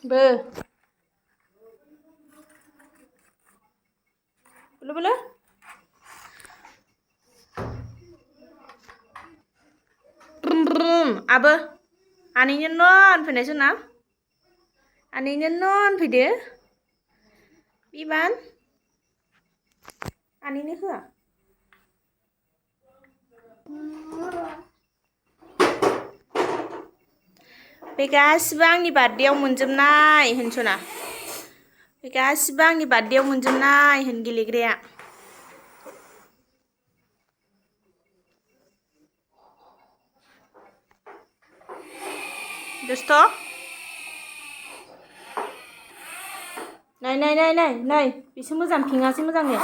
Bơ. Bơ bơ. Abah, aninya non fैनाय सोना aninya non फैदो बिबान aniनो होआ बे गासिबो आंनि बार्थडेआव मोनजोबनाय होनसना बे गासिबो आंनि बार्थडेआव मोनजोबनाय होन गेलेग्राया दुस्त' नाय बिसो मोजां फिङासै मोजाङै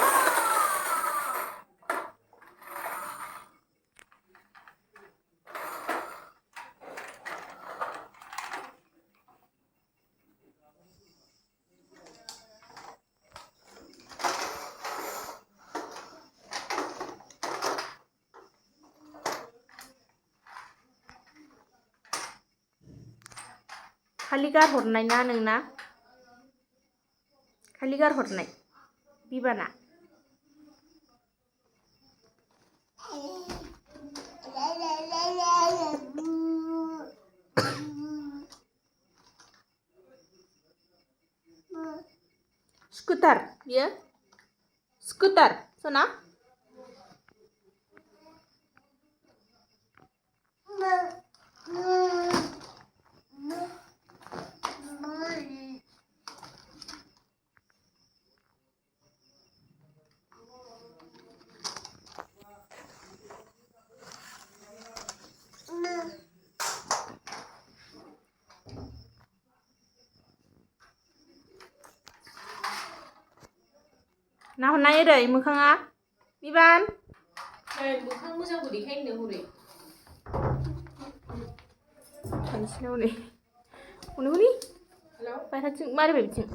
खालि गारहरनाय ना नोंना खालि गारहरनाय बिबाना स्कुटार बियो स्कुटार सना नाहरनाय ओरै मोखाङा बिबान मोखां मोजांखौ देखायनो हरै थांसिना हनै हनै बायह्राथिं मारिबाय बिथिं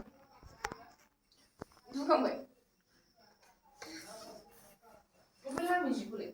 दुखांबाय ओमफ्राय लाबो जिखौलाय